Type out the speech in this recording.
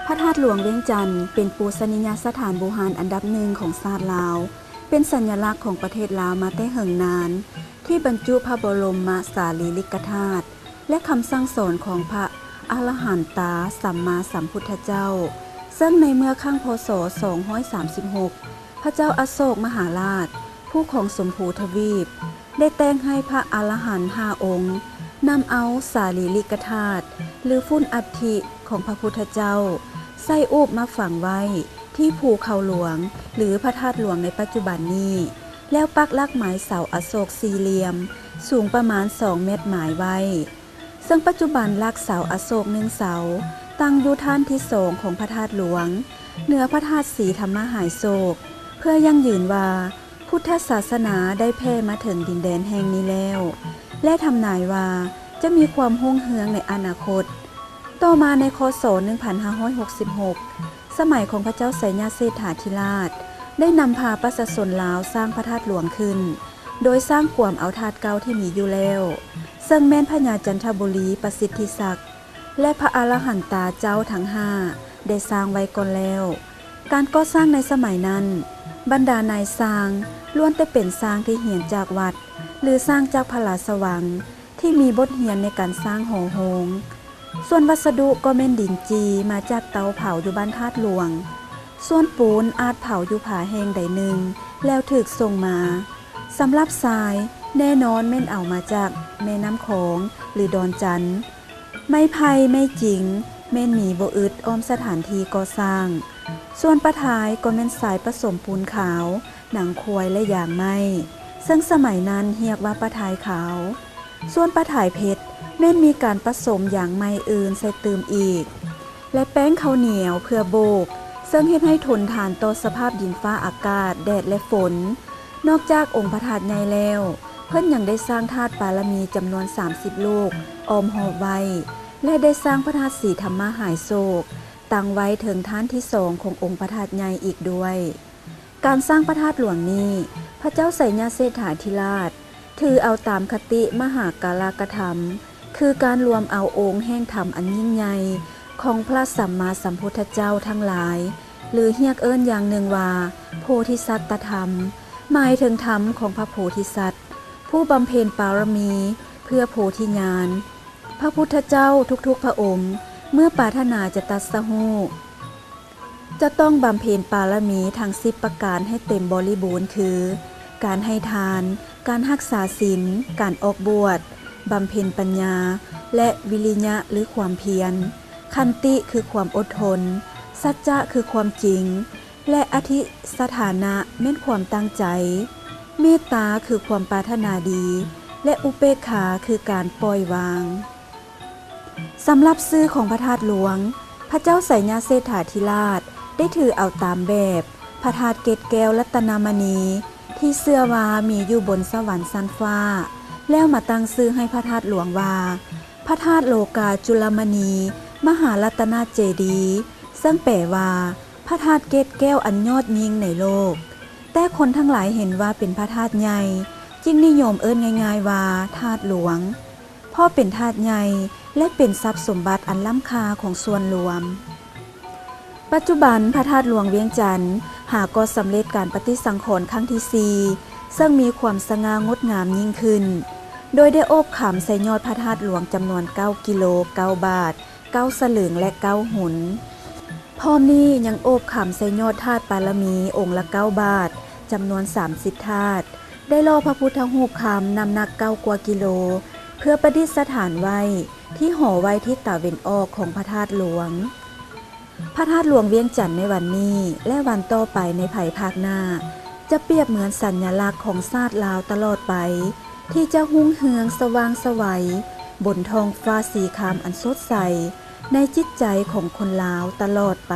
ພະທາດຫຼວງວຽງຈັນ ເປັນປູຊະນິຍະສະຖານບູຮານອັນດັບໜຶ່ງຂອງຊາດລາວ, ເປັນສັນຍະລັກຂອງປະເທດລາວມາແຕ່ເຫິງນານ, ທີ່ບັນຈຸພະບໍລົມມະສາລີລິກະທາດ ແລະ ຄຳສັ່ງສອນຂອງພະອະລະຫັນຕາສຳມາສຳພຸດທະເຈົ້າ, ເຊິ່ງໃນເມື່ອຄັ້ງ ພ.ສ. ສອງຮ້ອຍສາມສິບຫົກ ພະເຈົ້າອະໂສກມະຫາລາດ ຜູ້ຄອງຊົມພູທະວີບ ໄດ້ແຕ່ງໃຫ້ພະອະລະຫັນຫ້າອົງ ນຳເອົາສາລີລິກະທາດ ຫຼື ຝຸ່ນອັດຖິຂອງພະພຸດທະເຈົ້າ ໃສ່ອູບມາຝັງໄວ້ທີ່ພູເຂົາຫຼວງ ຫຼື ພະທາດຫຼວງໃນປັດຈຸບັນນີ້, ແລ້ວປັກຫຼັກໝາຍເສົາອະໂສກສີ່ຫຼ່ຽມ ສູງປະມານສອງແມັດໝາຍໄວ້. ເຊິ່ງປັດຈຸບັນຫຼັກເສົາອະໂສກໜຶ່ງເສົາ ຕັ້ງຢູ່ຖານທີສອງຂອງພະທາດຫຼວງ ເໜືອພະທາດສີທຳມະຫາຍໂສກ ເພື່ອຢັ້ງຢືນວ່າ ພຸດທະສາສະໜາໄດ້ແຜ່ມາເຖິງດິນແດນແຫ່ງນີ້ແລ້ວ ແລະ ທຳນາຍວ່າຈະມີຄວາມຮຸ່ງເຮືອງໃນອະນາຄົດ. ຕໍ່ມາໃນ ຄ.ສ. ໜຶ່ງພັນຫ້າຮ້ອຍຫົກສິບຫົກ ສະໄໝຂອງພະເຈົ້າໄຊຍະເສດຖາທິລາດ ໄດ້ນຳພາປະຊາຊົນລາວສ້າງພະທາດຫຼວງຂຶ້ນ ໂດຍສ້າງກວມເອົາທາດເກົ່າທີ່ມີຢູ່ແລ້ວ ເຊິ່ງແມ່ນພະຍາຈັນທະບູລີປະສິດທິສັກ ແລະ ພະອະລະຫັນຕາເຈົ້າທັງຫ້າ ໄດ້ສ້າງໄວ້ກ່ອນແລ້ວ. ການກໍ່ສ້າງໃນສະໄໝນັ້ນ, ບັນດານາຍຊ່າງລ້ວນແຕ່ເປັນຊ່າງທີ່ຮຽນຈາກວັດ ຫຼື ຊ່າງຈາກພະລາຊະວັງ ທີ່ມີບົດຮຽນໃນການສ້າງຫໍໂຮງ. ສ່ວນວັດສະດຸກໍແມ່ນດິນຈີ່ມາຈາກເຕົາເຜົາຢູ່ບ້ານທາດຫຼວງ, ສ່ວນປູນອາດເຜົາຢູ່ຜາແຫ່ງໃດໜຶ່ງແລ້ວຖືກສົ່ງມາ. ສຳລັບຊາຍ, ແນ່ນອນແມ່ນເອົາມາຈາກແມ່ນ້ຳຂອງ ຫຼື ດອນຈັນ. ໄມ້ໄຜ່, ໄມ້ຈິງ ແມ່ນມີບໍ່ອຶດອ້ອມສະຖານທີ່ກໍ່ສ້າງ. ສ່ວນປະທາຍກໍແມ່ນຊາຍປະສົມປູນຂາວ, ໜັງຄວາຍ ແລະ ຢາງໄມ້, ເຊິ່ງສະໄໝນັ້ນຮຽກວ່າປະທາຍຂາວ. ສ່ວນປະທາຍເພັດ ແມ່ນມີການປະສົມຢາງໄມ້ອື່ນໃສ່ຕື່ມອີກ ແລະ ແປ້ງເຂົ້າໜຽວເພື່ອໂບກ, ເຊິ່ງເຮັດໃຫ້ທົນທານຕໍ່ສະພາບດິນຟ້າອາກາດ, ແດດ ແລະ ຝົນ. ນອກຈາກອົງພະທາດໃຫຍ່ແລ້ວ, ເພິ່ນຍັງໄດ້ສ້າງທາດປາລະມີຈຳນວນສາມສິບລູກອ້ອມຮອບໄວ້ ແລະ ໄດ້ສ້າງພະທາດສີທຳມະຫາຍໂສກຕັ້ງໄວ້ເທິງຖານທີສອງຂອງອົງພະທາດໃຫຍ່ອີກດ້ວຍ. ການສ້າງພະທາດຫຼວງນີ້, ພະເຈົ້າໄຊຍະເສດຖາທິລາດ ຖືເອົາຕາມຄະຕິມະຫາກາລະກະທຳ, ຄືການລວມເອົາອົງແຫ່ງທຳອັນຍິ່ງໃຫຍ່ຂອງພະສຳມາສຳພຸດທະເຈົ້າທັງຫຼາຍ ຫຼື ຮຽກເອີ້ນຢ່າງໜຶ່ງວ່າ ໂພທິສັດຕະທຳ, ໝາຍເຖິງທຳຂອງພະໂພທິສັດ ຜູ້ບຳເພັນປາລະມີເພື່ອໂພທິຍານ. ພະພຸດທະເຈົ້າທຸກໆພະອົງ ເມື່ອປາດຖະໜາຈະຕັດສະຮູ້ ຈະຕ້ອງບຳເພັນປາລະມີທັງສິບປະການໃຫ້ເຕັມບໍລິບູນ ຄື ການໃຫ້ທານ, ການຮັກສາສິນ, ການອອກບວດ, ບຳເພັນປັນຍາ ແລະ ວິລິຍະ ຫຼື ຄວາມພຽນ, ຂັນຕິ ຄືຄວາມອົດທົນ, ສັດຈະ ຄືຄວາມຈິງ ແລະ ອະທິສະຖານະ ແມ່ນຄວາມຕັ້ງໃຈ, ເມດຕາ ຄືຄວາມປາດຖະໜາດີ ແລະ ອຸເປກຂາ ຄືການປ່ອຍວາງ. ສຳລັບຊື່ຂອງພະທາດຫຼວງ, ພະເຈົ້າໄຊຍະເສດຖາທິລາດ ໄດ້ຖືເອົາຕາມແບບພະທາດເກດແກ້ວລັດຕະນະມະນີ ທີ່ເຊື່ອວ່າມີຢູ່ບົນສະຫວັນຊັ້ນຟ້າ ແລ້ວມາຕັ້ງຊື່ໃຫ້ພະທາດຫຼວງວ່າ ພະທາດໂລກາຈຸລະມະນີມະຫາລັດຕະນະເຈດີ, ເຊິ່ງແປວ່າ ພະທາດເກດແກ້ວອັນຍອດຍິ່ງໃນໂລກ. ແຕ່ຄົນທັງຫຼາຍເຫັນວ່າເປັນພະທາດໃຫຍ່, ຈຶ່ງນິຍົມເອີ້ນງ່າຍໆວ່າ ທາດຫຼວງ. ເພາະເປັນທາດໃຫຍ່ ແລະ ເປັນຊັບສົມບັດອັນລ້ຳຄ່າຂອງສ່ວນລວມ. ປັດຈຸບັນພະທາດຫຼວງວຽງຈັນ ຫາກໍສຳເລັດການປະຕິສັງຂອນຄັ້ງທີສີ່ ເຊິ່ງມີຄວາມສະຫງ່າງົດງາມຍິ່ງຂຶ້ນ ໂດຍໄດ້ໂອບຄຳໃສ່ຍອດພະທາດຫຼວງຈຳນວນເກົ້າກິໂລ, ເກົ້າບາດ, ເກົ້າສະເຫຼີງ ແລະ ເກົ້າຫົນ. ພ້ອມນີ້ຍັງໂອບຄຳໃສ່ຍອດທາດປາລະມີອົງລະເກົ້າບາດ ຈຳນວນສາມສິບທາດ, ໄດ້ຫຼໍ່ພະພຸດທະຮູບຄຳນ້ຳໜັກເກົ້າກວ່າກິໂລ ເພື່ອປະດິດສະຖານໄວ້ທີ່ຫໍໄຫວ້ທິດຕາເວັນອອກຂອງພະທາດຫຼວງ. ພະທາດຫຼວງວຽງຈັນໃນວັນນີ້ ແລະ ວັນຕໍ່ໄປໃນພາຍພາກໜ້າ ຈະປຽບເໝືອນສັນຍະລັກຂອງຊາດລາວຕະຫຼອດໄປ ທີ່ຈະຮຸ່ງເຮືອງສະຫວ່າງໄສວ ບົນທ້ອງຟ້າສີຄາມອັນສົດໃສ ໃນຈິດໃຈຂອງຄົນລາວຕະຫຼອດໄປ.